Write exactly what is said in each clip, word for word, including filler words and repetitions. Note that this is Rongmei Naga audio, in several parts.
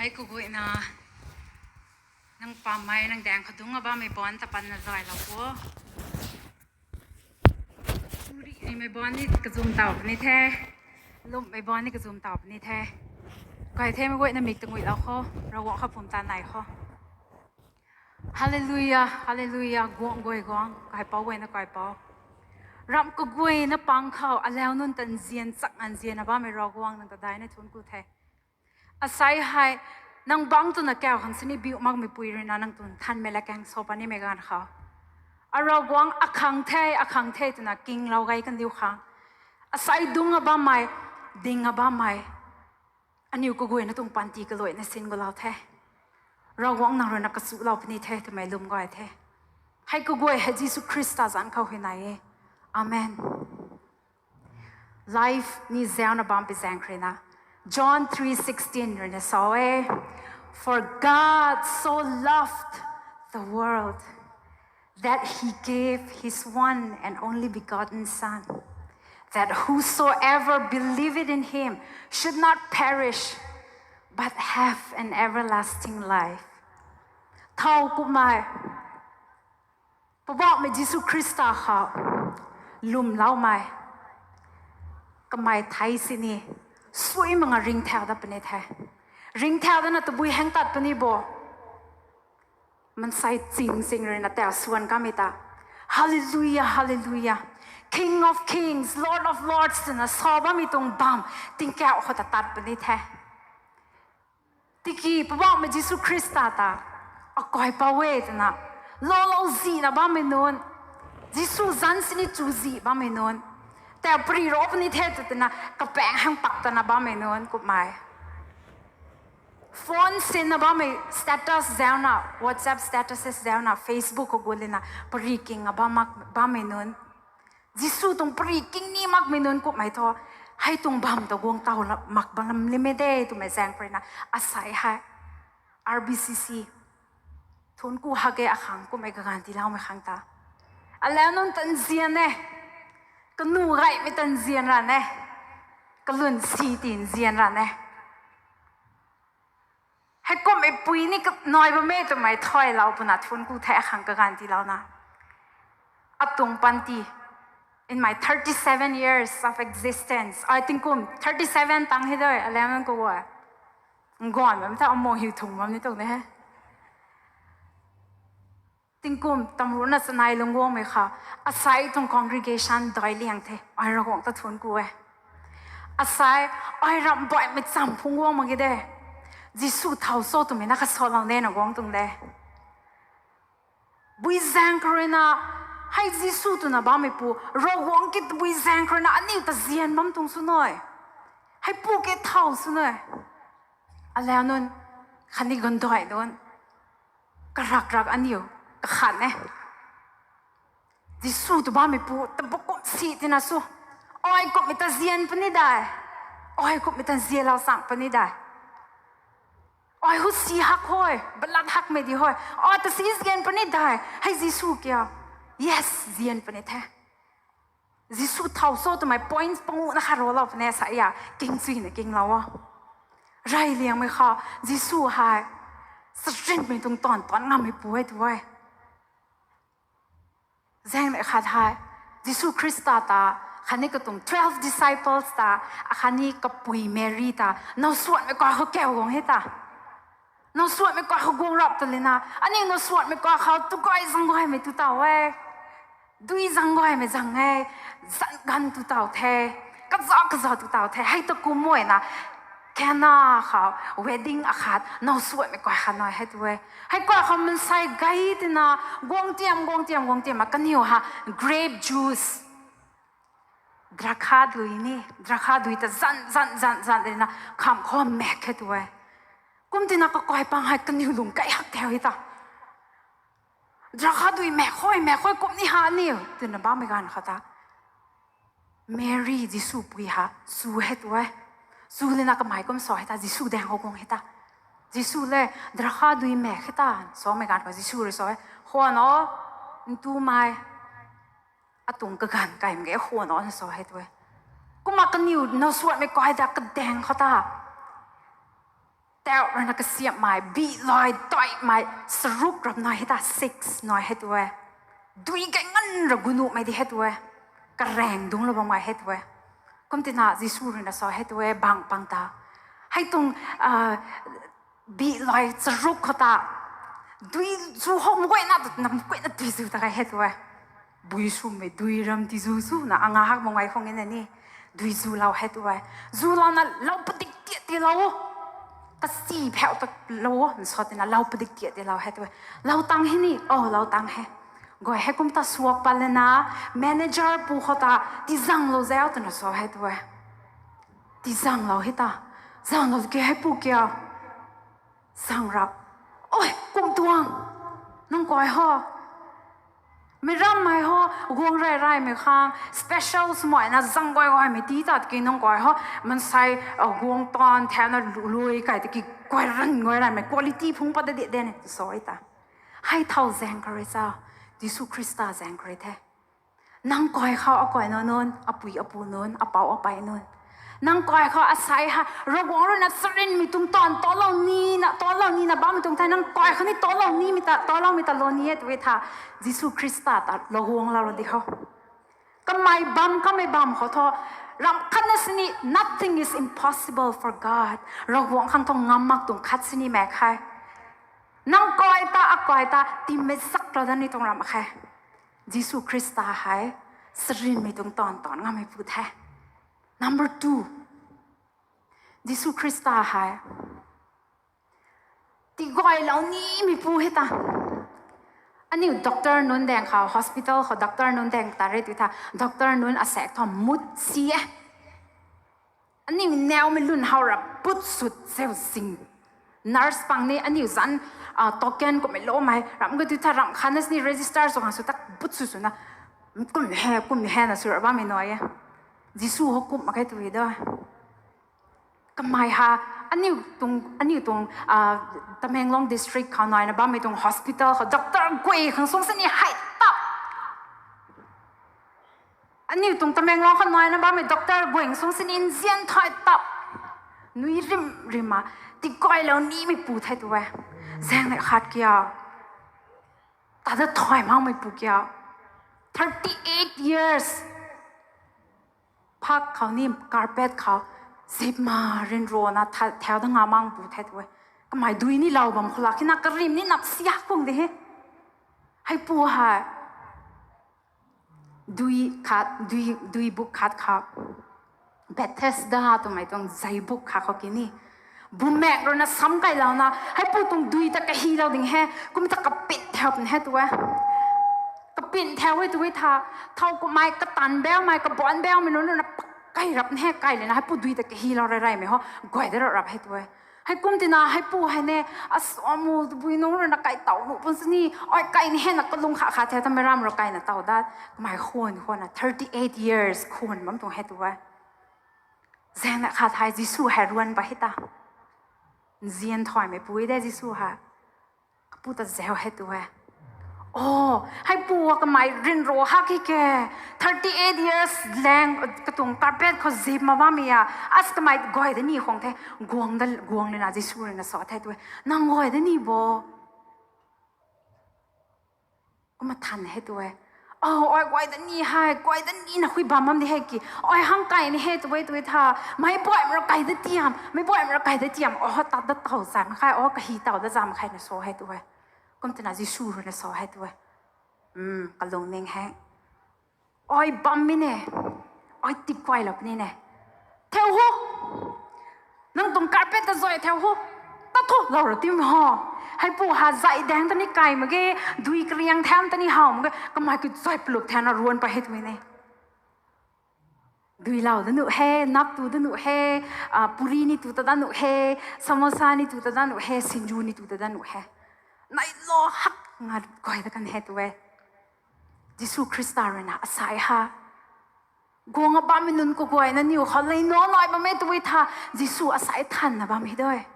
Hei kaguayna, nang pammei, nang daeng khadungc a bammei baanc ta panna zaylou o. Tumei baanc ni kazum taw puni the. Lwmmei baanc ni kazum taw puni the. Kai themei guayna mik ta nguilou kho. Ravguangc khou pumtan nai kho. Hallelujah, hallelujah, guang guay guang, kaipouc guayna kaipouc. Ramh kaguayna pang khou alau nunc ta nzian chak nzianna bammei Ravguangc nang ta daina thuanc ku the. Asei hei, nang bangc twna kau khang sini biu makmei pui ruina nang twn thanmei la kaeng sa panimei ganv khou, a Ravguangc akhang the, akhang the twna kinglou gay kandiu khang, asei dungc a bammei, ding a bammei, aniu kaguayna tuang panty kaluaina sin gulou the. Ravguangc nang ruina kachulou puni the twmei lwm gay the. Hei kaguay hei Jisu Khrista zanc khou huayney e. Amen. Life ni zauna bam pi zaeng khou ruina, John three sixteen ruina sa e, For God so loved the world that he gave his one and only begotten Son, that whosoever believeth in him should not perish, but have an everlasting life. Thow kumhmei, Poubauhmei Jisu Khrista khou lwmloumei, kamei thei sini, sui mak nga ringcthau dat puni the. Ringcthau datna tabui hang tat puni bo. Mansei ching ching ruina tau swan kamei ta, Hallelujah, hallelujah, King of kings, Lord of lords twna sa bammei tuang bam, tingkauh khou ta tat puni the. Tiki Poubauhmei Jisu Khrista ta, akaipouc e twna, loulou zihna bammei nunc, Jisu zanc sini chu zih bammei nunc, tau pari ro puni the tw twna, kapaeng hang pak tana bammei nunc kumhmei. Phone sinna bammei status zauna, WhatsApp statuses zauna, Facebook khou gulina, pari king a bam mak, bammei nunc. Jisu tuang pari king ni makmei nunc kumhmei thu, hei tuang bam ta guang taw la, mak bam lam limit de twmei zaeng khou ruina, asei hei, R B C C, thuanc ku hak e akhang kumhmei kaganv tiiloumei khang ta. Alau nunc ta nzian e, kanu gaymei ta nzian ra ne, kalun si ti nzian ra ne. Heikumhmei pui ni kanai bam e twmei thaylou puna thuanc ku the akhang kaganv tiilouna. Atuang panty, in my thirty-seven years of existence, ai tingkum thirty-seven tang hei doi, alau nunc khou e. Nganv bam tha amuh hiu thung bam ni tuang de he. Tingkum tamruna chanei lungc guangmei khou, asei tuang congregation dai liang the, ai Ravguangc ta thuanc ku e. Asei, ai ramh baihmei cham phungc guang mak ge de. Jisu thow cho twmei na kha salou nena guang tuang de. Bui zaeng khou ruina, hei Jisu twna bammeipu, Ravguangc ki tabui zaeng khou ruina aniu ta zian bam tuang sw nui. Heipu ke thow sw nui. Alau nunc, khatni gandai nunc, karak rak aniu kakhat e. Jisu tw bammeipu tabuk kum si tina sw, ai kumhmei ta zian puni dai, ai kumhmei ta zianlou chang puni dai, ai hu si hak hoi, balat hakmei di hoi, ai ta si zian puni dai, hei Jisu kia? Yes, zian puni the. Jisu thow cho twmei points panguhna kha rolou puni sa a, kingchuina kinglou o. Rey liangmei khou, Jisu hei, sarinmei tuang taanv taanc ngammeipu e tu e. Zaengnei khat hei, Jisu Khrista ta, khatni katuang twelve disciples ta, akhatni kapui Mary ta, nowsuanmei kai khou kau guang he ta. Nowsuanmei kai khou guang rap ta lina, aniu nowsuanmei kai khou tu gay zang gaymei tu taw e. Dui zang gaymei zang e, zan ganv tu taw the, kaza kaza tu taw the, hei ta kum e na, Cana khou, wedding akhat, nowsuanmei kai kha nai hei tu e. Hei kai khou mansei gay tina, guang tiam, guang tiam, guang tiam, a kaniw ha, grape juice, drakha dui ni, drakha dui ta zan, zan, zan, zan, tina, kham khou mak khe tu e. Kum tina kakai pang hei kaniw lung kai hak the hei ta. Drakha dui mak khoi, mak khoi kum ni ha niw, twna bammei ganv khou ta, Mary Jisu pui ha, chu he tu e. Chu lina kamei kum sa hei ta, Jisu daeng khou guang he ta. Jisu le, drakha dui mak khe ta, samei ganv khou Jisu rui sa e, khwan o, ntumei, atuang kaganv kai mak ge khwan o na sa he tu e. Kumna kaniw nowsuanmei kai da kadaeng khou ta, tau rui na kasiamhmei, bihlai, daihmei, saruk ram nai hei ta, six nai hei tu e. Dui kai ngan ra gunuhmei di hei tu e. Karaeng dungclou bammei hei tu e. Kum tina Jisu rui na sa hei tu e, bang pang ta. Hei tuang, ah, bihlai saruk khou ta. Dui zu hou mguayna tu, nam guayna dui zu ta kai hei tu e. Bui swmei dui ram ti zu swna, anga hak mung ai khang e na ni. Dui zulou hei tu e. Zulouna lou padik tiat tiilou o. Kasi phau ta lou o, nsa tina lou padik tiat tiilou hei tu e. Lou tang hei ni, oh, lou tang hei. Guay hei kum ta suak pat lana, manager pu khou ta, tizanglou zau twna sa hei tu e. Tizanglou hei ta. Zanglou ke hei pu kia. Zang rap. Oi, kum tuang. Nang kai ho. Mi rammei ho, guang rey reymei khang, special swmei na zang guay guaymei ti ta ki nang kai ho, mansei, ah, guang taanv thauna lu-, lui kai ta ki guay ran guay reymei quality phung pat da di de ne, sorry ta. Hei thau zaeng kha rui cha, Jisu Khrista zaeng kha rui the. Nang kai khou akai nunc nunc, apui apu nunc, apou apei nunc. Nang kai khou asei ha, Ravguangc rui na charynmei tuang taanv talou ni na, talou ni na bammei tuang thei, nang kai khou ni talou nimei ta, taloumei ta lou ni e twe tha, Jisu Khrista ta lou guanglou ra di khou. Kamei bam, kamei bam khou thu, ramh khatna sini, nothing is impossible for God. Ravguangc khang thu ngam mak tuang khat sini mak khe. Nang kai ta, akai ta, timmei zaklou dat ni tuang ramh khe. Jisu Khrista hei, charynmei tuang taanv taanv ngammei pu the. Number two, Jisu Khrista hei, tiguaylou nimei pu hei ta. Aniu doctor nunc daeng khou, hospital khou doctor nunc daeng ta re tw tha, doctor nunc asaekc thu mut si e. Aniu naumei lun how ra put sut seu zing. Nurse pang ni aniu zanc, ah, token kummei loumei, ramh ka tw tha ramh khatna sini register sw khang sw ta put sut swna, kum he, kum he na sw ra bammei nai e. Jisu hou kum mak khe tw e da. Kamei ha, aniu tuang, aniu tuang, ah, Tamenglong district khou naina bammei tuang hospital khou doctor guay khang sung sini hei tap. Aniu tuang Tamenglong khou naina bammei doctor guay khang sung sini nzian thay tap. Nui rim rim a, tiguaylou nimei pu the tu e. Zaeng nei khat kia. Tada thay makmei pu kia. Thirty-eight years. Phak khou ni carpet khou zip ma ryanrana tha-, thau da nga mak pu the tu e. Kamei dui ni lou bam khou lak khe na karim ni nap siak kung de he. Hei pu hei. Dui khat, dui, dui buk khat khou. Bethesda twmei tuang zei buk khat khou ki ni. Bumaengc rui na sam kailouna, hei pu tuang dui ta kahilou ding he, kum ta kapin thau pun he tu e. Kapin thau e tu e tha, thau kummei katan baumei, kabuan baumei nunc rui na pak kai rap he, kai lana hei pu dui ta kahilou rey reymei ho, guay da rap rap he tu e. Hei kum tina hei pu hei ne, asuamu tabui nunc rui na kai taw nuh pun sini, ai kai ni he na kalung khat khat the, tamei ram rui kaina taw dat, kamei khwan khwan na thirty-eight years khwan bam tuang he tu e. Zaeng na khat hei Jisu hei ruan pa he ta. Nzian thaymei pu de Jisu hei. Kapu ta zau he tu e. Oh, hei pu a kamei ryanra hak hi ke. Thirty-eight years lang katuang carpet khou zip ma bammei a. As kamei guay da ni khwang the. Guang da, guang lana Jisu rui na sa the tu e. Nang guay da ni bo. Kumna than he tu e. Oh, ai guay da ni hei, guay da ni na hui bam bam di hei ki. Ai hang kai ni he tu e tu e tha. Mei buaimei rui kai da tiam, mei buaimei rui kai da tiam. Oh, tat da taw zam khe, oh, kahi taw da zam khe na sa he tu e. Kum tina Jisu rui na sa he tu e. Hmm, kalung ning he. Ai bammei ne. Ai tiguaylou puni ne. Thau ho. Nang tuang carpet ta zay thau ho. Ta tho lou ra tim ho. Hei pu ha zay daeng ta ni kai mak ge, dui kariang thaeng ta ni how mak ge, kamei ki zay pluk thaeng na ruan pa he tu e ne. Duilou da nuh he, nap tu da nuh he, ah, puri ni tu ta da nuh he, samosa ni tu ta da nuh he, sinju ni tu ta da nuh he. Nai lou hak nga guay da kan he tu e. Jisu Khrista rui na asai ha. Guang a bammei nunc kaguayna niw khou lei nac nai bam e tu e tha, Jisu asai thanna bam e doi.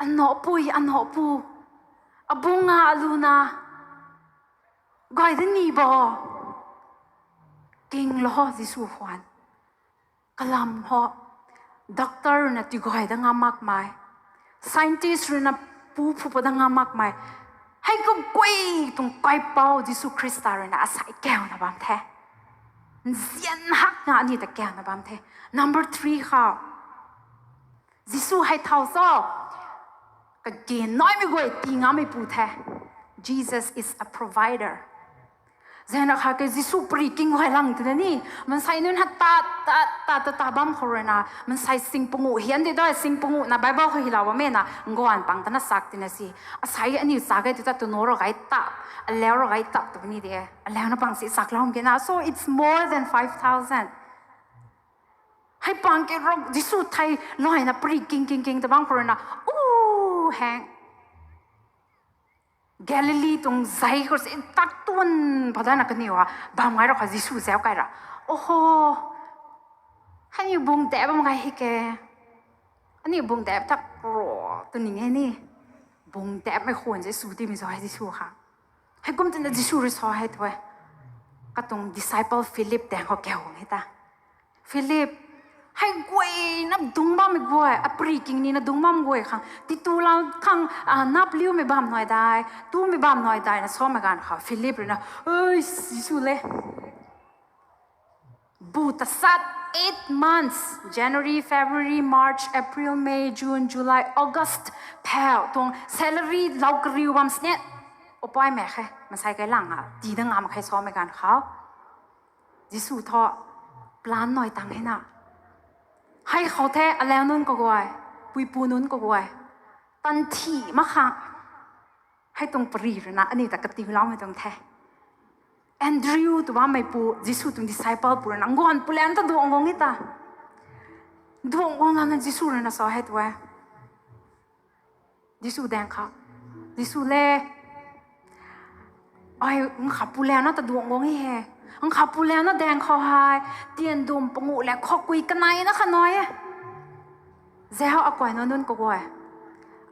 Anow pui, anow pu, abung a aluna, guay da ni bo. Kinglou ho Jisu khwan. Kalam ho, doctor rui na tiguay da ngam makmei. Scientist ruina pu phu pa da ngam makmei, hei kaguay tuang kaipouc Jisu Khrista ruina asei kauna bam the. Nzian hak na aniu ta kauna bam the. Number three khou, Jisu hei thau cho, kage naimei guay tii ngammeipu the. Jesus is a provider. Zana kha ke Jisu pari king guay lang twna ni, mansei nunc ha ta ta ta ta ta bam khou ruina, mansei sing panguh hian de dai, sing panguh na Bible khou hilou bam e na, nguan pang tana sak tina si. Asei aniu sak e tu ta tu no ra gai tap, alau ra gai tap tu ni de, alauna pang si sak lou ke na. So it's more than five thousand. Hei pang ke rok Jisu thei loina pari king king king ta bam khou ruina, u heng Galilee tuang zei khou si tak tuan padana kaniw a bam ngai ra kha Jisu zau kai ra. Oho, hei ni bung dap bam ngai hi ke. Aniu bung dap tak ro tu ning e ni. Bung dapmei khwan Jisu timei zo hei Jisu kha. Hei kum tina Jisu rui sa hei tu e. Katuang disciple Philip daeng khou kau hei ta. Philip, hei guay nap dung bammei guay, apri king ni na dung bam guay khang, ti tu lau khang, nap liumei bam nai dai, tumei bam nai dai na samei ganv khou Philip rui na, ei, Jisu le. Bu ta sat eight months, January, February, March, April, May, June, July, August, phau tuang salary lou kariu bam snet. Upai mak khe, masei kai lang a, ti da ngam khe samei ganv khou. Jisu thu plan nai tang hei na. Hei khou the alau nunc kaguay, puipu nunc kaguay. Tanthi mak khang. Hei tuang pari rui na, aniu ta katiuloumei tuang the. Andrew tw bammeipu, Jisu tuang disciple pu rui na, nguan pu lam ta duang guang e ta. Duang guang na Jisu rui na sa hei tu e. Jisu daeng khou. Jisu le. Ai, nkha pu lam na ta duang guang e he. Nkha pu lam na daeng khou hei. Tian dum panguh le khou kui kanei na kha nai e. Zau akai nunc nunc kaguay.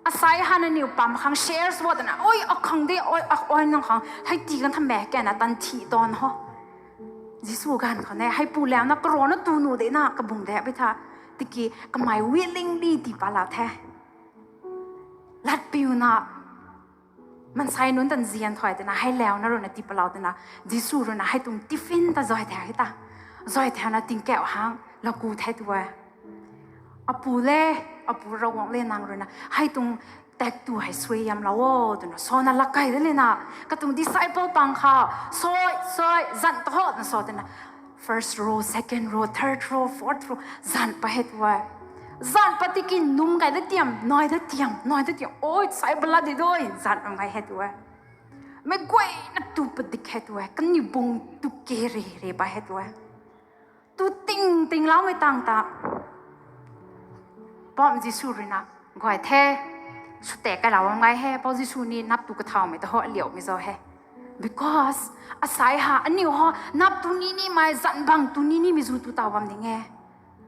Asei hana niw pam khang share sw twna. Oi, akhang de, oi, a, oi nang khang. Hei ti kan tham mak khe na tanthi tawn ho. Jisu ganv khou ne, hei pu lam na karana tu nu de na, kabung de bi tha. Tiki, kamei willingly tii patlou the. Latpiuna, mansei nunc tan zian thau twna, hei lau na rui na tii patlou twna, Jisu rui na hei tuang tiffin ta zay thau hei ta. Zay thau na tingkauh hang, laku the tu e. Apu le, apu Ravguangc le nang rui na, hei tuang tak tu hei suaihiamlou o, twna, sana lakai de le na, katuang disciple pang khou, soi, soi, zan ta ho, na sa twna, first row, second row, third row, fourth row, zan pa hei tu e. Zan pa tiki num kai da tiam, nai da tiam, nai da tiam, oi, sai bala di doi, zan pa ngai hei tu e. Mei guay na tu padik hei tu e, kani bung tu ke re re pa hei tu e. Tu ting ting loumei tang ta. Pam Jisu rui na, guay the, sw te kai lou bam ngai he, Pou Jisu ni nap tu kathaumei ta ho liaumei zo he. Because, asei ha, aniu ho, nap tu ni nimei, zan bang tu ni nimei zu tu taw bam ding e.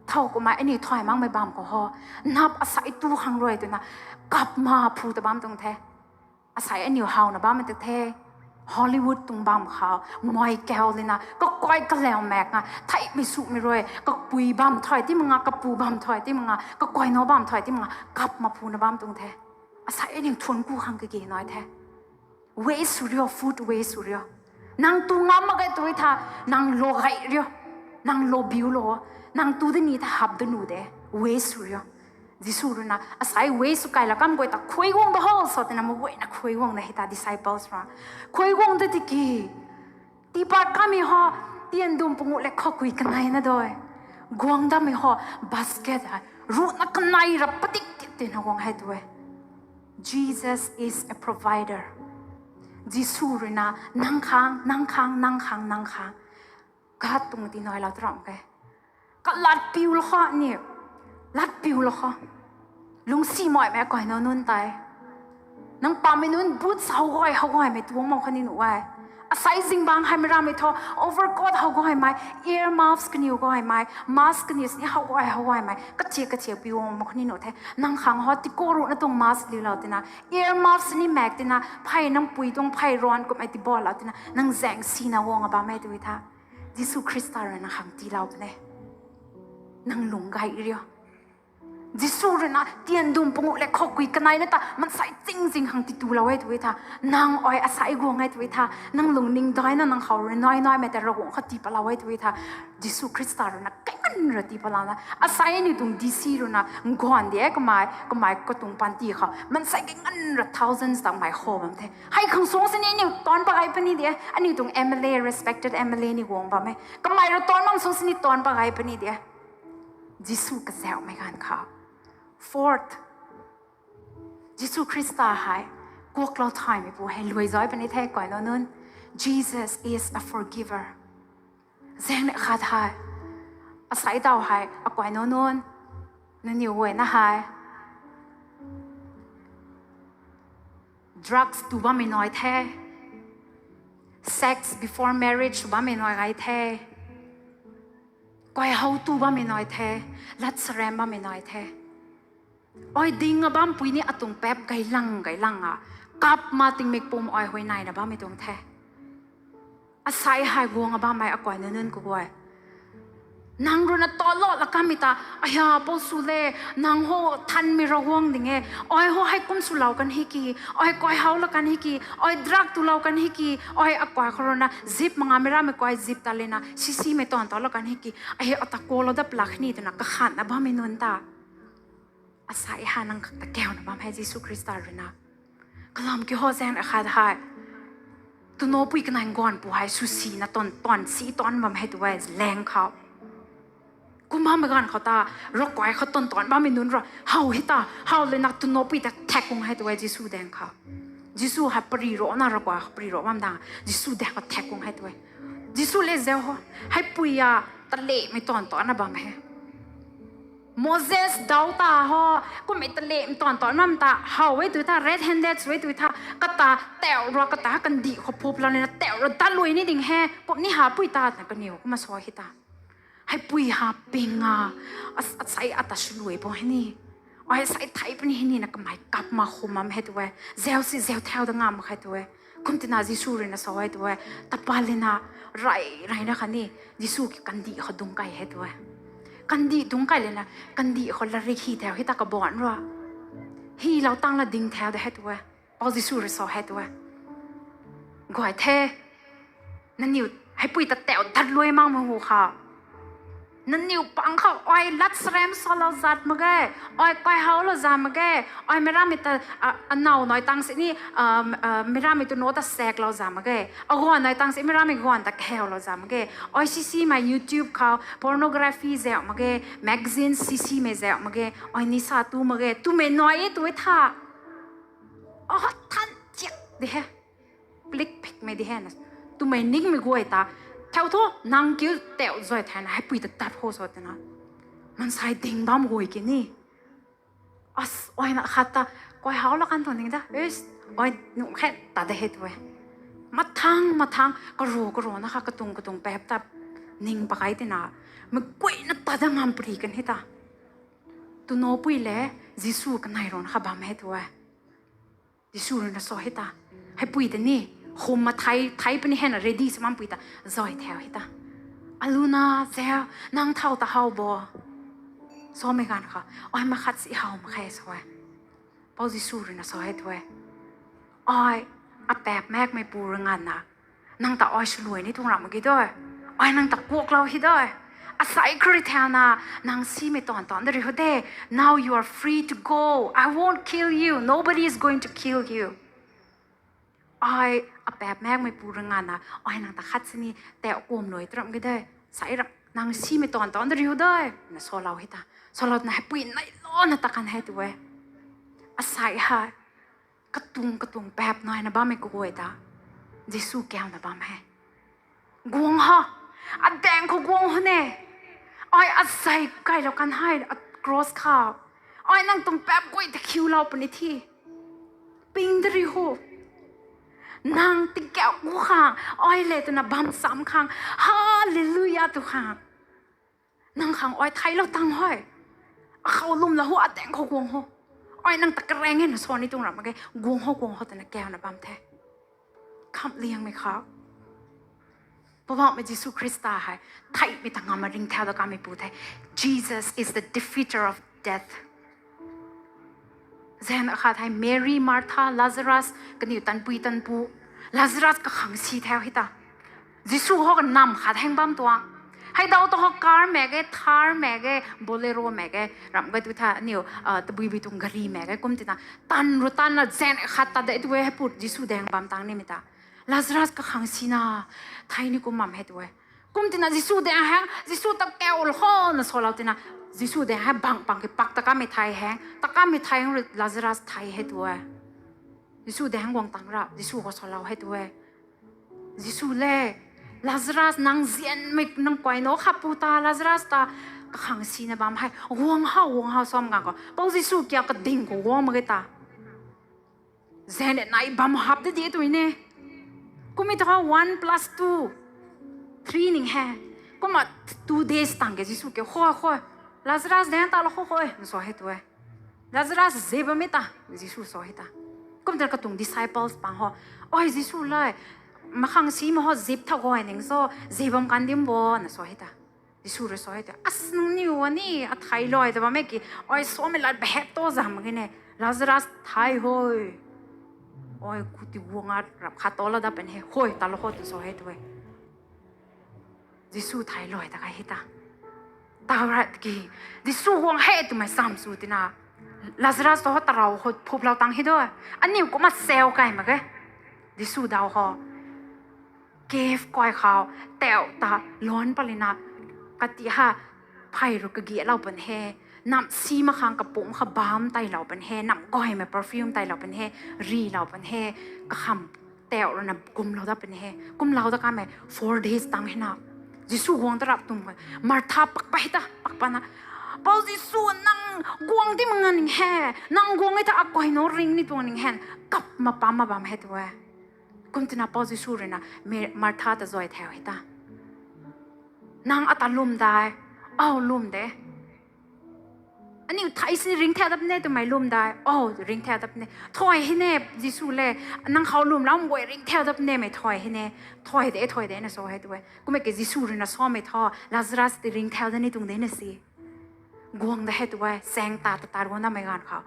Thau kumei, aniu thai makmei bam khou ho, nap asei tu khang rui twna, kap ma phu ta bam tuang the. Asei aniu howna bammei ta the, Hollywood tuang bam khou, mei kau lina, kakai kalau mak na, theimei sumei rui, kapui bam thai ti mak nga, kapu bam thai ti mak nga, kakai no bam thai ti mak nga, kap ma phuna bam tuang the. Asei aniu thuan ku khang kage nai the. Waste sw rio, food waste sw rio. Nang tu ngam mak ge tu tha, nang lo gai rio, nang lo biu lo, nang tu de ni tha hap de nu de, waste sw rio. Jisu rui na, asei waste sw kai la kam guay ta khuay guang da ho, sa twna mei guay na khuay guang na hei ta disciples rui. Khuay guang da tiki, tiipat kamei ho, tian dum panguh le khou kui kanei na doi. Guang damei ho, basket hei, ruhna kanei ra padik tit tina guang hei tu e. Jesus is a provider. Jisu rui na, nang khang, nang khang, nang khang, nang khang. Khat tuang ti nai lou ta ram ke. Kalat piu lou kho ni. Lat piu lou kho. Lungcsi maimei akai nunc tei. Nang pammei nunc boots how guay, how guaymei tuang mak kha ni nuh e. Asei zingbangc heimei rammei thu, overcoat how guaymei, ear muffs kaniw guaymei, mask kaniw sini how guay, how guaymei, kachiak kachiak piu mak kha ni nuh the. Nang khang ho tiko ruhna tuang mask liulou tina, ear muffs ni mak tina, phey nang pui tuang phey ruan kummei tibaulou tina, nang zaeng sina guang a bammei tu tha. Jisu Khrista rui nang khang tiilou puni. Nang lung gay rio. Jisu rui na tian dum panguh le khou kui kanei na ta mansei ching zing hang ti tulou e tw e tha. Nang ai asei guang e tw e tha. Nang lungning daina nang khou rui nai naimei ta Ravguangc khou tii palou e tw e tha. Jisu Khrista rui na kaingan ra tii palou na. Asei aniu tuang D C rui na ngan di e kamei, kamei katuang panty khou. Mansei kaingan ra thousands tang mei khou bam the. Hei khang sung sini aniu taanc pa gay puni di e. Aniu tuang M L A, respected M L A ni guang bam e. Kamei rui taanc bam sung sini taanc pa gay puni di e. Jisu kazauhmei ganv khou. Fourth, Jisu Khrista hei kuaklou thaymei pu hei luai zay puni the, kainunc nunc. Jesus is a forgiver. Zaeng ni khat hei, asei daw hei, akainunc nunc, nangniw guayna hei drugs tu bammei nai the, sex before marriage bammei nai gay the, kaihou tu bammei nai the, lat sarem bammei nai the. Ai ding a bampui ni atuang paap gaylang gaylang a, kap ma tingmik pum ai huay naina bammei tuang the. Asei hei guang a bammei akainunc nunc kaguay, nang rui na talou la kanmei ta, aya pou sw le, nang ho thanmei Ravguangc ding e, ai ho hei kum swlou kan hi ki, ai kaihou la kan hi ki, ai drug tulou kan hi ki, ai akai khou rui na zip manga mei rammei kai zip ta le na sisimei taanv talou kan hi ki, ai ata kalou dat plak ni twna kakhanna bammei nunc ta. Asei hei nang khang ta kauna bam hei Jisu Khrista rui na. Kalam kiu ho zaeng ni khat hei, tunopui kanei ganv pu hei swsina taanv, taanv si taanc bam hei tw e laeng khou. Kum bammei ganv khou ta, ravkai khou taanv taanc bammei nunc rui how hei ta, how le na tunopui ta thak kung hei tw e Jisu daeng khou. Jisu hei pari ro na ravkai khou pari ro bam dang, Jisu daeng khou thak kung hei tw e. Jisu le zauc ho, heipui a talemei taanv taanc na bam hei. Moses daw ta ho, kummei talemei taanv taanc nam ta how e tw tha, red handed sw e tw tha, kata tau ra kata kandih khou phup lana tau ra dat luai ni ding he, kum ni hapui ta twna kaniw kumna sa hei ta. Heipui ha ping a, as-, asei ata swluai bo hei ni. Ai asei thei puni hei ni na kamei kap ma khum bam hei tw e. Zauc si zauc thau da ngam mak hei tw e. Kum tina Jisu rui na sa hei tw e. Tapa le na, rey reyna khatni Jisu ki kandih khou dungc kai hei tw e. Kandih dungc kai le na, kandih khou larik hi thau hei ta kabaanc rui, hilou tang la ding thau de hei tw e. Pou Jisu rui sa hei tw e. Guay the, nangniw heipui ta tau dat luai makmei hu khou, nangniw pang khou ai lat sarem salou zat mak ge, ai kaihou lou zat mak ge, ai meic rammei ta, a, anow nai tang sini, meic rammei tu no ta saklou zat mak ge, aguan nai tang sini meic rammei guan ta kahaulou zat mak ge, ai sisimei YouTube khou pornography zauc mak ge, magazine sisimei zauc mak ge, ai nisa tu mak ge twmei nai e tw e tha. A than tiak di he, plik phikmei di he na, twmei ningmei guay ta, thau thu nang kiu tau zay thayna heipui ta tat ho sa twna, mansei ding bam guay ki ni. As, ai na khat ta, kaihou la kan tuang ding ta, is, ai nuh khe ta de hei tw e. Mathang mathang, karu karu na kha katuang katuang paap ta ning pakai tina, mei guayna ta da ngam pari kan hei ta. Tunopui le, Jisu kanei rui na kha bam hei tw e. Jisu rui na sa hei ta. Heipui ta ni, khum ma thei, thei puni hei na ready sw bampui ta, zay thau hei ta. Aluna, zauc, nang thau ta how bo. Samei ganv khou, ai makhat si how mak khe sa e. Pou Jisu rui na sa hei tw e. Ai, apaap makmei pu rui nganvna, nang ta ai swluai ni tuang ram mak ge de. Ai nang ta kuaklou hei de. Asei khou rui thauna, nang simei taanv taanc da ri ho de. Now you are free to go. I won't kill you. Nobody is going to kill you. Ai, apaap makmei pu rui nganvna, ai nang ta khat sini tau kum luai tu ram ge de. Sei ram, nang simei taanv taanc da ri ho de. Na salou hei ta. Salou twna heipui neilouna ta kan hei tw e. Asei hei, katuang katuang paap naina bammei kaguay ta, Jisu kauna bam hei. Guang ho. Adaeng khou guang ho ne. Ai azei kailou kan hei, a cross khou. Ai nang tuang paap guay ta khiulou puni thi. Ping da ri ho. Nang tingkauh gu khang, ai le twna bam cham khang, Hallelujah tw khang, nang khang ai theilou tang hei. Akhou lwmlou ho, adaeng khou guang ho. Ai nang ta karaeng e na sa ni tuang ram mak ge, guang ho, guang ho twna kauna bam the. Khamhliangmei khou, Poubauhmei Jisu Khrista hei, theihmei ta ngam ma ringcthau da kamei pu the. Jesus is the defeater of death. Zaeng akhat hei Mary, Martha, Lazarus, kaniw tanpui tanpu. Lazarus kakhang si thau hei ta. Jisu ho kanam khat heng bam tuang. Hei daw ta ho car mak ge, Thar mak ge, Bolero mak ge, ramh ge tu tha aniw, tabui bui tuang gari mak ge kum tina. Tan ru tan na zaeng khat ta de tu e hei put Jisu daeng bam tang nimei ta. Lazarus kakhang si na, thei ni kum bam hei tu e. Kum tina Jisu daeng hei, Jisu ta kau lou ho na salou tina. Jisu daeng hei bang pang ki pak ta kamei thei hei, ta kamei thei hang ru Lazarus thei hei tu e. Jisu daeng guang tang ra, Jisu khou salou hei tu e. Jisu le, Lazarus nang zianmei nang kuay no kha pu ta Lazarus ta kakhang si na bam hei. Guang hau, guang hau sam gang khou. Pou Jisu kia kading khou guang mak ge ta. Zaeng nai bam hap de di tu ne. Kum e ta one plus two, three ning hei. Kumna two days tang ke Jisu ke, "Khou, khou. Lazarus daeng ta lou khou, khou," na sa hei tu e. "Lazarus zip bam e ta," Jisu sa hei ta. Kum ta katuang disciples pang ho, "Oi Jisu le, makhang si ma ho zip tha guay ning so, zip bam kan dim bo," na sa hei ta. Jisu rui sa hei ta, "As nangniw ani, athei lou ta bammei ki, oi samei lat bahet to zam mak ge ne, Lazarus thei hoi. Oi kuti guang a rap khat to la dat puni he, hoi ta lou khou," tu sa hei tu e. Jisu thei lou ta kai hei ta. Tau rat ki, Jisu guang hei twmei sam sw tina. Lazarus ta ho tarou khou phuplou tang hei do. Aniw kumna sau kai mak ge. Jisu daw ho cave kuay khou, tau ta, luan palina, kati ha, phey ru kagialou pun he, nam si makhang kapumc kha bam teilou pun he, nam gaymei perfume teilou pun he, rilou pun he, kakham tau rui na kumlou dat pun he, kumlou dat kamei four days tang hei na, Jisu guang ta rap tum e, Martha pakpa hei ta, pakpa na, Pou Jisu, nang guang di mak nga ning he, nang guang e ta akai no ring ni tuang ning he, kap ma pam ma bam hei tu e. Kum tina Pou Jisu rui na, Me-, Martha ta zay thau hei ta. Nang ata lwm dai, aw lwm de. Aniu thei sini ringcthau dat puni twmei lwm dai, aw ringcthau dat puni. Thai hei ne, Jisu le, nang khou lwmlou mak guay ringcthau dat puni mei thai hei ne, thai de, thai de na sa hei tu e. Kum e ke Jisu rui na samei tha, Lazarus ti ringcthau dat ni tuang de na si. Guang da hei tu e, saeng ta ta ta guang damei ganv khou.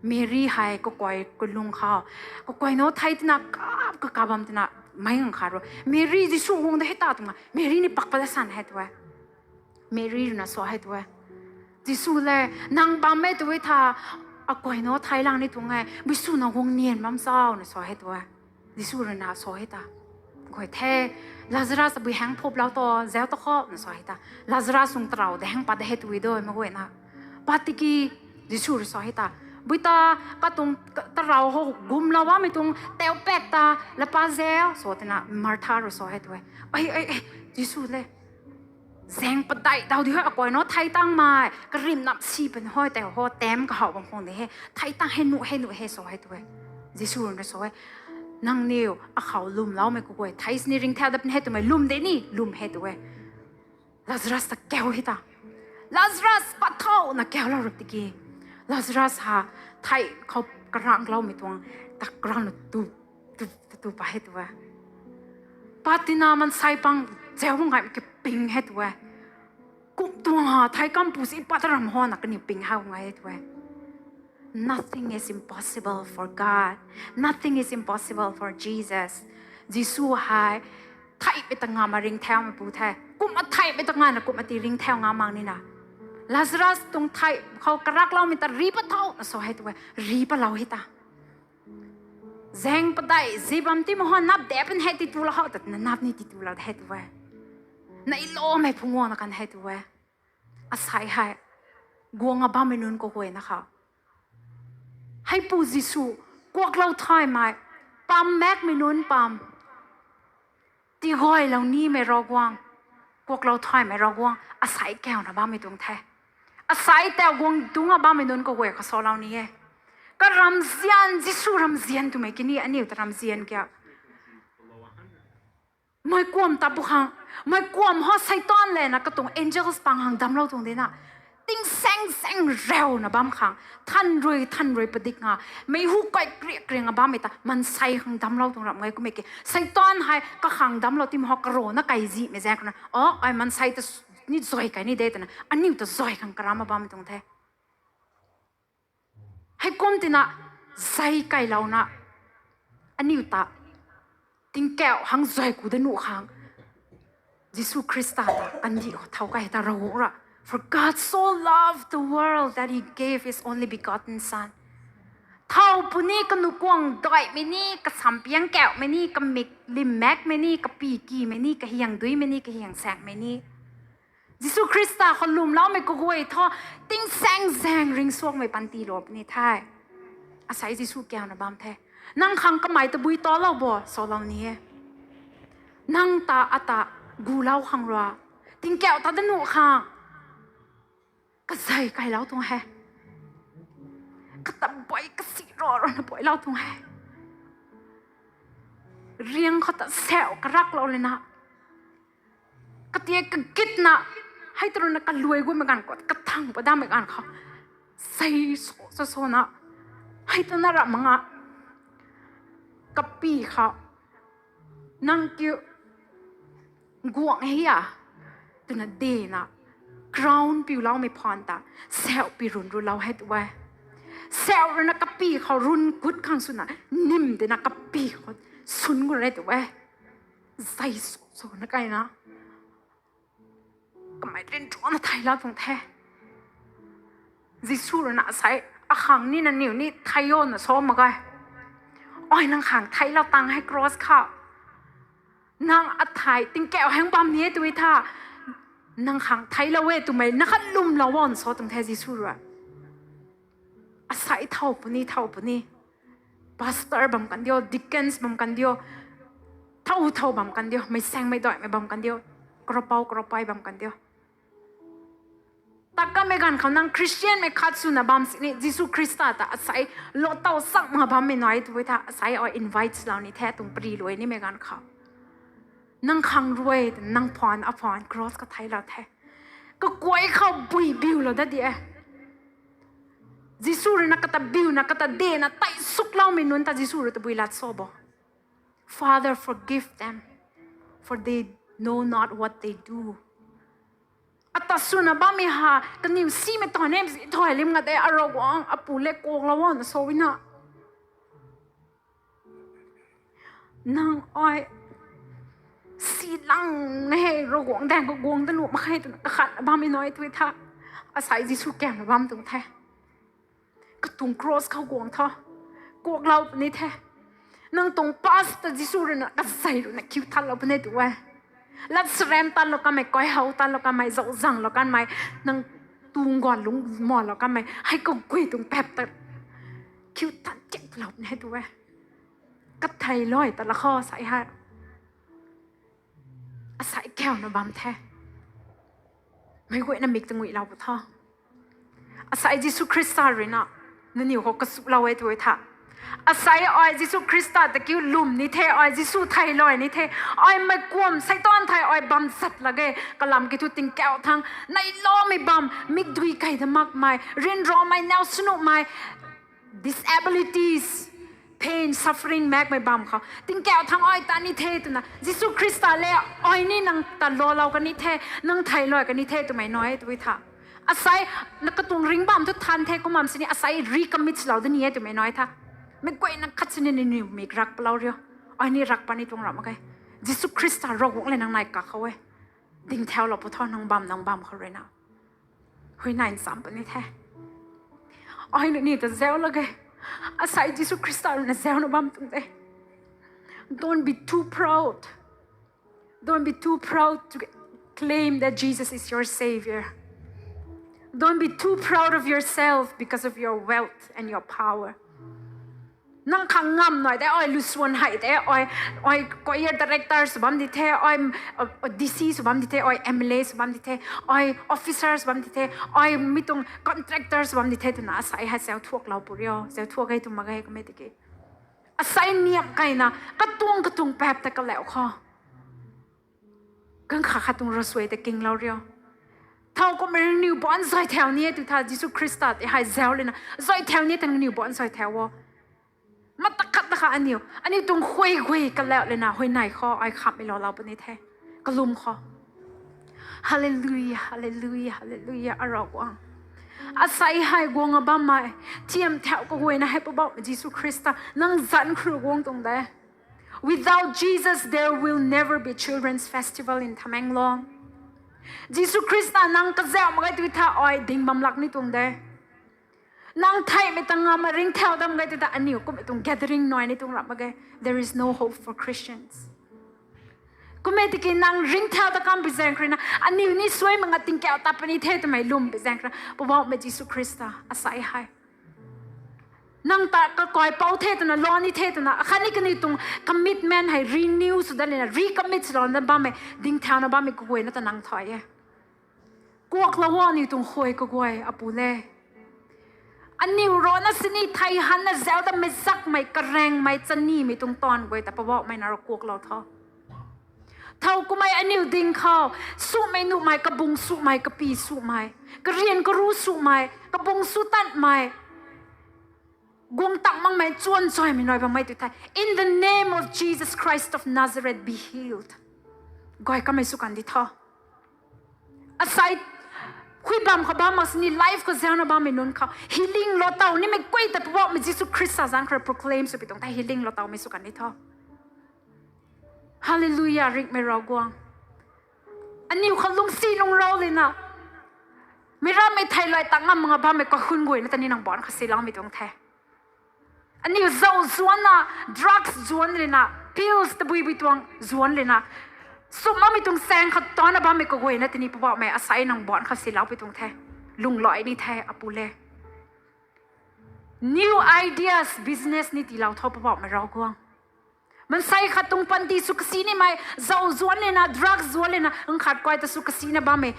Mary hei kakai kalung khou, kakai no thei tina kap kakap bam tina, meic ngang khat rui, Mary, Jisu guang da hei ta twna, Mary ni pakpa da san hei tu e. Mary rui na sa hei tu e. Jisu le, nang bammei tu e tha, akai no thei lang ni tuang e, Jisu na guang nian bam chau na sa hei tu e. Jisu rui na sa hei ta. Guay the, Lazarus bui hang phuplou to, zau ta khou na sa hei ta. Lazarus sung tarou de hang pat da hei tu e do, mak guay na. Pat tiki, Jisu rui sa hei ta. Bui ta, katuang tarou ho gumlou bammei tuang tau pak ta, lapa zau, sa tina, Martha rui sa hei tu e. Ai, ai, ai, Jisu le. Zaeng padeih daw di hei, akai no thei tangmei, karim nam si pun hei, tau ho, tam kahow bam khang de he, thei tang hei nuh hei nuh hei sa hei tu e. Jisu rui na sa e, nangniw, akhou lwmloumei kaguay, thei sini ringcthau dat puni hei twmei lwm de ni, lwm hei tu e. Lazarus ta kau hei ta. Lazarus, pat thau na kaulou rap tiki. Lazarus ha, thei khou karangloumei tuang, ta karang na tu, tu, tu, tu pa hei tu e. Pat tina mansei pang, zau bam gaymei kaping hei tu e. Kum tuang ha, thei kampu si pat ram ho na kaniw ping hei ngai hei tu e. Nothing is impossible for God. Nothing is impossible for Jesus. Jisu hei, theihmei ta nga ma ringcthaumei pu the. Kumna theihmei ta nga na kumna ti ringcthau nga mak nina. Lazarus tuang thei khou karakloumei ta ri pat thau na sa hei tu e. Ri patlou hei ta. Zaeng padeih, zi bam ti ma ho nap de pun hei ti tulou hou ta twna nap ni ti tulou de hei tu e. Neiloumei phungc guangna kan hei tu e. Asei hei, guang a bammei nunc kaguayna khou. Heipu Jisu, kuaklou thaymei, pam makmei nunc pam. Tigaylou nimei Ravguangc, kuaklou thaymei Ravguangc, asei kauna bammei tuang the. Asei tau guang tuang a bammei nunc kaguay khou salou ni e. Karamzian, Jisu ramzian twmei kini aniu ta ramzian kia. Meic kuam ta pu khang, meic kuam ho Seitaan lana katuang angels pang khang damclou tuang dina. Tingsaeng zaeng rauna bam khang, than rui, than rui padik nga, meic hu kai kriak kriak nga bammei ta, maansei khang damclou tuang ramh ngai kummei ki. Seitaan hei kakhang damclou tim ho karana kaizihmei zaeng khana, o, ai maansei ta s-, ni zay kai ni de twna, aniu ta zay khang karamna bammei tuang the. Hei Kum tina, zai kailouna, aniu ta, tingkauh hang zai ku da nuh khang, Jisu Khrista ta kandih khou thau kai ta Ravguangc ra. For God so loved the world that he gave his only begotten Son. Thau puni, kanukuang daihmei ni, kasampiang kauhmei ni, kamik limmekmei ni, kapikimei ni, kahiang duimei ni, kahiang saengmei ni, Jisu Khrista khou lwmloumei kaguay thu, tingsaeng zaeng ringcsuangmei panty lou puni the. Asei Jisu kiuna bam the. Nang khang kamei tabui talou bo, salou ni e. Nang ta ata gulou khang rui, tingkauh ta da nuh khang, kazei kailou tuang he. Kata bui kasi ro rana builou tuang he. Riang khou ta sau karaklou lena, katia kagitna, hei tu rui na kaluai guaymei ganv khou, kathang padamei ganv khou, sei so, so, sona, hei tu na ra mak nga, kapi khou, nang kiu guang hei a, twna dena, crown piuloumei phaan ta, sau pi run rulou hei tu e. Sau rui na kapi khou run kut khang swna, nim dena kapi khou sun gu re tu e. Zai so, so na kaina, kamei rinruana theilou tuang the. Jisu rui na asei, akhang ni nangniw ni thei o na sa mak ge. Ai nang khang theilou tang hei cross khou. Nang athei tingkauh hang bam ni e tw tha. Nang khang theilou e twmei na khat lwmlou o na sa tuang the Jisu rui. Asei thau puni, thau puni. Pastor bam kan dio, deacons bam kan dio, thau thau bam kan dio, meic saengmei daihmei bam kan dio, karopou karopui bam kan dio. Ta kamei ganv khou nang Christianmei khat swna bam sini Jisu Khrista ta asei lou tau sak mak bammei nai tw tha, asei ai invite lou ni the tuang pari luai nimei ganv khou. Nang khang rui, nang phaan, aphaan cross khou theilou the. Kakuai khou bui biulou dat di e. Jisu rui na kata biuna, kata dena, tei sukloumei nunc ta Jisu rui tabui lat sa bo. Father, forgive them, for they know not what they do. Ata swna bammei ha, kaniw simei ta ne, zi thai lim nga de, a Ravguangc, apu le kuaklou o na sa na. Nang ai si lang na hei Ravguangc daeng khou guang da nuh mak khe twna kakhatna bammei nai tw tha. Asei Jisu kiuna bam tuang the. Katuang cross khou guang tho. Kuaklou puni the. Nang tuang past ta Jisu rui na kazei rui na kiu thatlou puni tw e. Lat sarem tanlou kanmei, kaihow tanlou kanmei, zauczanglou kanmei, nang tuang guan lungc malou kanmei, hei kaguay tuang paap ta kiu tan chek lou puni tw e. Kathei loi ta la khou asei hei. Asei kiuna bam the. Meic guayna mik ta nguilou pu tho. Asei Jisu Khrista rui na nangniw khou kasuklou e tw tha. Asei ai Jisu Khrista ta kiu lwm ni the, ai Jisu theilou ni the, ai meic kuam Seitaan thei ai bam zat lak ge, kalam kiu thu tingkauh thang, neiloumei bam, mikdui kei da makmei, ryanramei, nau sw nuhmei, disabilities, pain, suffering makmei bam khou tingkauh thang ai ta ni the twna, Jisu Khrista le ai ni nang ta loulou kan ni the, nang theilou kan ni the twmei nai tw tha. Asei, na katuang ringc bam thu than the, kumna sini asei recommit lou da ni e twmei nai tha. Meic guayna khat sini nangniw mik rak palou rio. Ai ni rak pat ni tuang ra mak ge. Jisu Khrista Ravguangc le nang nai kakhou e. Ding thaulou pu tho nang bam, nang bam khou rui na. Huayney nchamc puni the. Ai nangniw ta zauc lak ge. Asei Jisu Khrista rui na zaucna bam tuang de. Don't be too proud. Don't be too proud to claim that Jesus is your Savior. Don't be too proud of yourself because of your wealth and your power. Nang khang ngam nai de, ai lusuan hei de, ai, ai choir director sw bam di the, ai, uh, D C sw bam di the, ai M L A sw bam di the, ai officer sw bam di the, ai mi tuang contractor sw bam di the twna asei hei zauc thuaklou pu rio, zauc thuak ge tw mak ge kamei tiki. Asei niam kaina, katuang katuang paap ta kalauh khou. Ganv khat khat tuang ravsuai ta kinglou rio. Thau kummei nangniw baanc zay thau ni e tw tha Jisu Khrista tei hei zauc lana. Zay thau ni e ta nangniw baanc zay thau o. Mata khat ta kha aniw. Aniw tuang khuay khuay kalauh lana huayney khou ai khamhmei loulou puni the. Kalum khou. Hallelujah, hallelujah, hallelujah, a Ravguangc. Asei hei guang a bammei, thiam thau kaguayna hei Poubauhmei Jisu Khrista nang zanc khou rui guang tuang de. Without Jesus, there will never be Children's Festival in Tamenglong. Jisu Khrista nang kazauh mak ge tu tha ai ding bam lak ni tuang de. Nang theihmei ta ngam a ringcthau dam ge tu ta aniw kummei tuang gathering nai ni tuang ram mak ge. There is no hope for Christians. Kummei tiki nang ringcthau ta kam pi zaeng khou rui na, aniw ni suai mak nga tingkauh ta puni the twmei lwm pi zaeng khou rui na, Poubauhmei Jisu Khrista asei hei nang ta kakai pou the twna, lou ni the twna, akhatni kaniw tuang commitment hei renew sw dat lana, recommit swlou na bammei, dingthauna bammei kaguayna ta nang thay e. Kuaklou o aniw tuang huay kaguay apu le. Aniw rana sini thei hanna zauc ta meichakmei, karengmei, chanimei tuang taanv guay ta Poubauhmei na rui kuaklou tho. Thow kummei aniw ding khou, sumei nuhmei, kabung sumei, kapi sumei, karian karu sumei, kabung su tanmei, guang tang makmei, chuan chaymei nai bammei tu thei, In the name of Jesus Christ of Nazareth, be healed. Guay kamei sw kan di tho. Asei, hui bam khou bam mak sini life khou zauna bammei nunc khou healing lou taw nimei guay ta Poubauhmei Jisu Khrista zanc khou rui proclaim sw pi tuang the, healing lou tawmei sw kan di tho. Hallelujah, ringhmei Ravguangc. Aniw khou lungcsi lungcrou lana, meic rammei thei lay tang ngam mak nga bammei kahun guayna ta ni nang baan khou siloumei tuang the. Aniw zauc zuanna, drugs zuan lana, pills tabuibui tuang zuan lana, sumh makmei tuang saeng khou tana bammei kaguayna ta ni Poubauhmei asei nang baan khou silou pi tuang the. Lunghlaic ni the apu le. New ideas, business ni tiilou tho Poubauhmei Ravguangc. Maansei khat tuang panty sw kasi nimei, zauc zuan lana, drugs zuan lana, nkhat kuay ta sw kasina bammei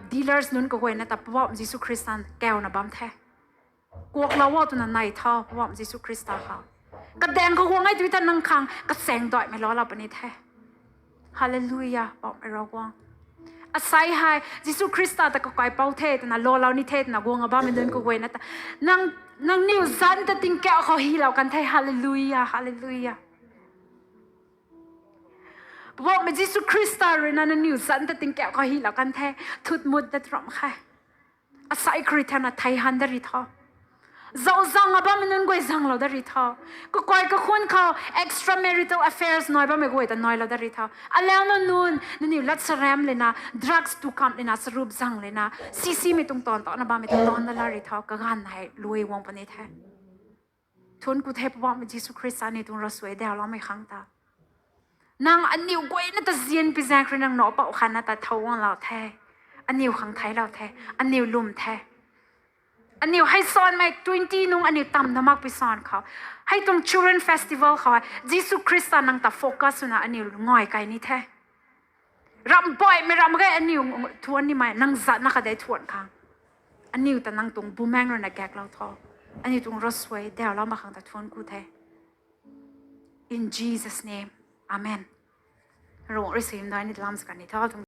dealers nunc kaguayna ta Poubauhmei Jisu Khrista kauna bam the. Kuaklou o twna nai tho Poubauhmei Jisu Khrista khou. Kadaeng khou guang e tu ta nang khang kachaeng daihmei loulou puni the. Hallelujah, Poubauhmei Ravguangc. Asei hei Jisu Khrista ta kakai pou the twna, loulou ni the twna guang a bammei nunc kaguayna ta, nang, nangniw zanc ta tingkauh khou hylou kan the. Hallelujah, hallelujah. Poubauhmei Jisu Khrista rui na nangniw zanc ta tingkauh khou hylou kan the. Thutmut dat ram khe. Asei khou rui thana thei han dat ri tho. Zauc zang a bammei nunc guay zanglou dat ri tho. Kakai kakhun khou extramarital affairs nai bammei guay ta nailou dat ri tho. Alauc nunc, nangniw lat saram lana, drugs tu kamh lana, sarup zang lana, sisimei tuang taanv tana bammei ta taanv dat la ri tho. Kaganv hei lui guang puni the. Thuanc ku the Poubauhmei Jisu Khrista aniw tuang ravsuai dauloumei khang ta. Nang aniw guayna ta zian pi zaeng khou rui nang nac pou khatna ta thow guanglou the. Aniw khang theiclou the. Aniw lwm the. Aniw hei sanmei twenty nung aniw tamna makpui san khou, hei tuang Children Festival khou hei Jisu Khrista nang ta focus swna aniw ngai kai ni the. Ramh baihmei ramh mak ge aniw thuanc nimei, nang zatna khat de thuanc khang. Aniw ta nang tuang Bumaengh rui na gaeklou tho. Aniw tuang ravsuai dauloumei khang ta thuanc ku the. In Jesus' name, amen. Ravguangc rui suaihiam dai ni lam sa kan ni tho.